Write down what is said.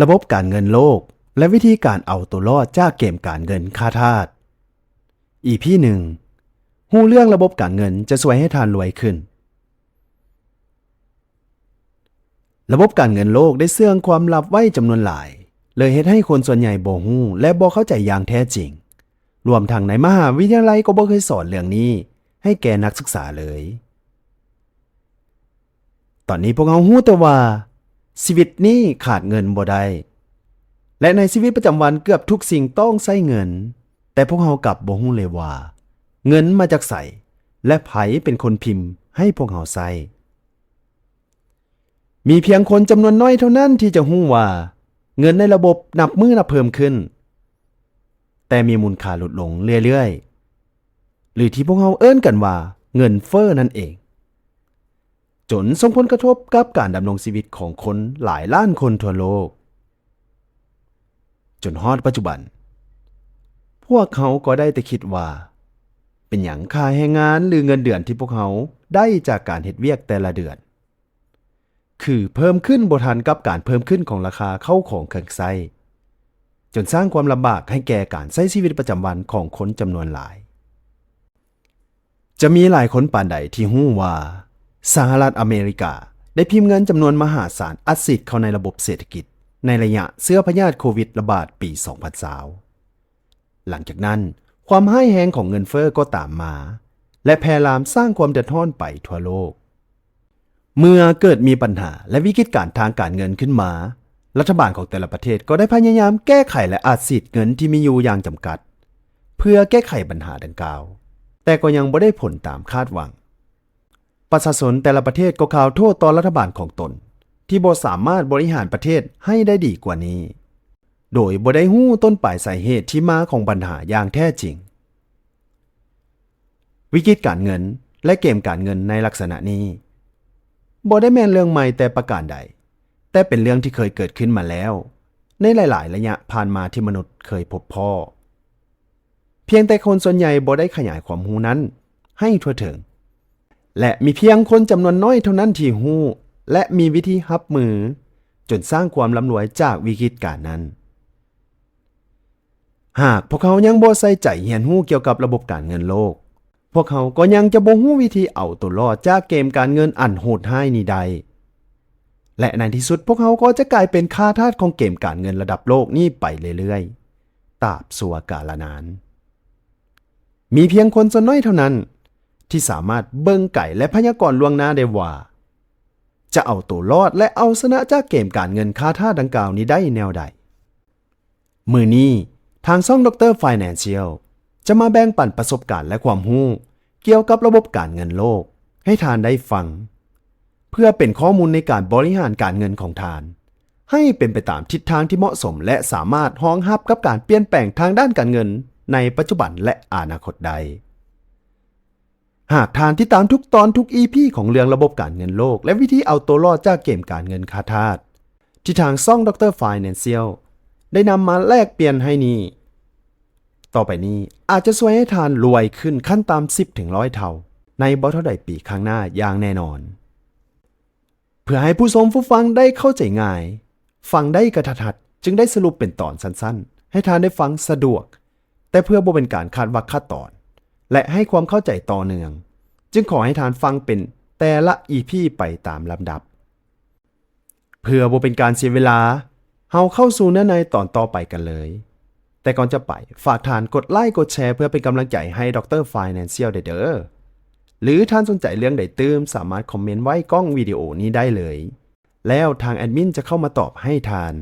ລະບົບການເງິນໂລກ ແລະ ວິທີການເອົາໂຕລອດຈາກເກມການເງິນຂ້າທາດ ອີ ພີ ໜຶ່ງ ຮູ້ເລື່ອງລະບົບການເງິນຈະຊ່ວຍໃຫ້ທ່ານລວຍຂຶ້ນ. ລະບົບການເງິນໂລກໄດ້ເຊື່ອງຄວາມລັບໄວ້ຈຳນວນຫຼາຍ ເລີຍເຮັດໃຫ້ຄົນສ່ວນໃຫຍ່ບໍ່ຮູ້ ແລະ ບໍ່ເຂົ້າໃຈຢ່າງແທ້ຈິງ. ລວມທັງໃນມະຫາວິທະຍາໄລກໍບໍ່ເຄີຍສອນເລື່ອງນີ້ໃຫ້ແກ່ນັກສຶກສາເລີຍ. ຕອນນີ້ພວກເຮົາຮູ້ແຕ່ວ່າຊີວິດນີ້ຂາດເງິນບໍ່ໄດ້ ແລະ ໃນຊີວິດປະຈຳວັນເກືອບທຸກສິ່ງຕ້ອງໃຊ້ເງິນ, ແຕ່ພວກເຮົາກັບບໍ່ຮູ້ເລີຍວ່າເງິນມາຈາກໃສ ແລະ ໃຜເປັນຄົນພິມໃຫ້ພວກເຮົາໃຊ້. ມີພຽງຄົນຈຳນວນໜ້ອຍເທົ່ານັ້ນທີ່ຈະຮູ້ວ່າເງິນໃນລະບົບນັບມື້ນັບເພີ່ມຂຶ້ນ, ແຕ່ມີມູນຄ່າຫຼຸດລົງເລື້ອຍໆ ຫຼືທີ່ພວກເຮົາເອີ້ນກັນວ່າເງິນເຟີ້ນັ້ນເອງ, ຈົນສົ່ງຜົນກະທົບກັບການດຳລົງຊີວິດຂອງຄົນຫຼາຍລ້ານຄົນທົ່ວໂລກ. ຈົນຮອດປັດຈຸບັນ, ພວກເຮົາກໍໄດ້ແຕ່ຄິດວ່າ ເປັນຫຍັງຄ່າແຮງງານ ຫຼື ເງິນເດືອນທີ່ພວກເຮົາໄດ້ຈາກການເຮັດວຽກແຕ່ລະເດືອນ ຄືເພີ່ມຂຶ້ນບໍ່ທັນກັບການເພີ່ມຂຶ້ນຂອງລາຄາເຂົ້າຂອງເຄື່ອງໃຊ້, ຈົນສ້າງຄວາມລຳບາກໃຫ້ແກ່ການໃຊ້ຊີວິດປະຈຳວັນຂອງຄົນຈຳນວນຫຼາຍ. ຈະມີຫຼາຍຄົນປານໃດທີ່ຮູ້ວ່າ ສະຫະລັດອາເມລິກາໄດ້ພິມເງິນຈຳນວນມະຫາສານອັດສີດເຂົ້າໃນລະບົບເສດຖະກິດໃນໄລຍະເຊື້ອພະຍາດໂຄວິດລະບາດປີສອງພັນຊາວ. ຫຼັງຈາກນັ້ນ, ຄວາມຮ້າຍແຮງຂອງເງິນເຟີ້ກໍຕາມມາ ແລະ ແຜ່ລາມສ້າງຄວາມເດືອດຮ້ອນໄປທົ່ວໂລກ. ເມື່ອເກີດມີບັນຫາ ແລະ ວິກິດການທາງການເງິນຂຶ້ນມາ, ລັດຖະບານຂອງແຕ່ລະປະເທດກໍໄດ້ພະຍາຍາມແກ້ໄຂ ແລະ ອັດສີດເງິນທີ່ມີຢູ່ຢ່າງຈຳກັດ ເພື່ອແກ້ໄຂບັນຫາດັ່ງກ່າວ, ແຕ່ກໍຍັງບໍ່ໄດ້ຜົນຕາມຄາດຫວັງ. ປະຊາຊົນແຕ່ລະປະເທດກໍກ່າວໂທດຕໍ່ລັດຖະບານຂອງຕົນ ທີ່ບໍ່ສາມາດບໍລິຫານປະເທດໃຫ້ໄດ້ດີກວ່ານີ້, ໂດຍບໍ່ໄດ້ຮູ້ຕົ້ນປາຍສາເຫດທີ່ມາຂອງບັນຫາຢ່າງແທ້ຈິງ. ວິກິດການເງິນ ແລະ ເກມການເງິນໃນລັກສະນະນີ້ ບໍ່ໄດ້ແມ່ນເລື່ອງໃໝ່ແຕ່ປະການໃດ, ແຕ່ເປັນເລື່ອງທີ່ເຄີຍເກີດຂຶ້ນມາແລ້ວໃນຫຼາຍໆໄລຍະຜ່ານມາທີ່ມະນຸດເຄີຍພົບພໍ້. ພຽງແຕ່ຄົນສ່ວນໃຫຍ່ບໍ່ໄດ້ຂະຫຍາຍຄວາມຮູ້ນັ້ນໃຫ້ທົ່ວເຖິງ ແລະ ມີພຽງຄົນຈຳນວນໜ້ອຍເທົ່ານັ້ນທີ່ຮູ້ ແລະ ມີວິທີຮັບມື ຈົນສ້າງຄວາມລ່ຳລວຍຈາກວິກິດການນັ້ນ. ຫາກພວກເຮົາຍັງບໍ່ໃສ່ໃຈຮຽນຮູ້ກ່ຽວກັບລະບົບການເງິນໂລກ, ພວກເຮົາກໍຍັງຈະບໍ່ຮູ້ວິທີເອົາໂຕລອດຈາກເກມການເງິນອັນໂຫດຮ້າຍນີ້ໄດ້ ແລະ ໃນທີ່ສຸດພວກເຮົາກໍຈະກາຍເປັນຂ້າທາດຂອງເກມການເງິນລະດັບໂລກນີ້ໄປເລື້ອຍໆ ຕາບຊົ່ວກາລະນານ. ມີພຽງຄົນສ່ວນໜ້ອຍເທົ່ານັ້ນທີ່ສາມາດເບິ່ງໄກ ແລະ ພະຍາກອນລ່ວງໜ້າໄດ້ວ່າ ຈະເອົາໂຕລອດ ແລະ ເອົາຊະນະຈາກເກມການເງິນຂ້າທາດດັ່ງກ່າວນີ້ໄດ້ແນວໃດ. ມື້ນີ້, ທາງຊ່ອງ Doctor Financial ຈະມາແບ່ງປັນປະສົບການ ແລະ ຄວາມຮູ້ກ່ຽວກັບລະບົບການເງິນໂລກໃຫ້ທ່ານໄດ້ຟັງ, ເພື່ອເປັນຂໍ້ມູນໃນການບໍລິຫານການເງິນຂອງທ່ານ ໃຫ້ເປັນໄປຕາມທິດທາງທີ່ເໝາະສົມ ແລະ ສາມາດຮອງຮັບກັບການປ່ຽນແປງທາງດ້ານການເງິນໃນປັດຈຸບັນ ແລະ ອະນາຄົດໄດ້. ຫາກທ່ານຕິດຕາມທຸກຕອນທຸກ ອີ ພີ ຂອງເລື່ອງລະບົບການເງິນໂລກ ແລະ ວິທີເອົາໂຕລອດຈາກເກມການເງິນຂ້າທາດ ທີ່ທາງຊ່ອງ Doctor Financial ໄດ້ນຳມາແລກປ່ຽນໃຫ້ນີ້, ຕໍ່ໄປນີ້ອາດຈະຊ່ວຍໃຫ້ທ່ານລວຍຂຶ້ນຂັ້ນຕ່ຳສິບເຖິງຮ້ອຍເທົ່າ ໃນບໍ່ເທົ່າໃດປີຂ້າງໜ້າຢ່າງແນ່ນອນ. ເພື່ອໃຫ້ຜູ້ຊົມຜູ້ຟັງໄດ້ເຂົ້າໃຈງ່າຍ, ຟັງໄດ້ກະທັດຮັດ, ຈຶ່ງໄດ້ສະຫຼຸບເປັນຕອນສັ້ນໆ ໃຫ້ທ່ານໄດ້ຟັງສະດວກ, ແຕ່ເພື່ອບໍ່ເປັນການຂາດວັກຂາດຕອນ ແລະ ໃຫ້ຄວາມເຂົ້າໃຈຕໍ່ເນື່ອງ, ຈຶ່ງຂໍໃຫ້ທ່ານຟັງເປັນແຕ່ລະ ອີ ພີ ໄປຕາມລຳດັບ. ເພື່ອບໍ່ເປັນການເສຍເວລາ, ເຮົາເຂົ້າສູ່ເນື້ອໃນຕອນຕໍ່ໄປກັນເລີຍ. ແຕ່ກ່ອນຈະໄປ, ຝາກທ່ານກົດໄລກົດແຊເພື່ອເປັນກຳລັງໃຈໃຫ້ Doctor Financial ໄດ້ເດີ. ຫຼືທ່ານສົນໃຈເລື່ອງໃດຕື່ມ, ສາມາດຄອມເມັນໄວ້ກ້ອງວິດີໂອນີ້ໄດ້ເລີຍ, ແລ້ວທາງແອດມິນຈະເຂົ້າມາຕອບໃຫ້ທ່ານ.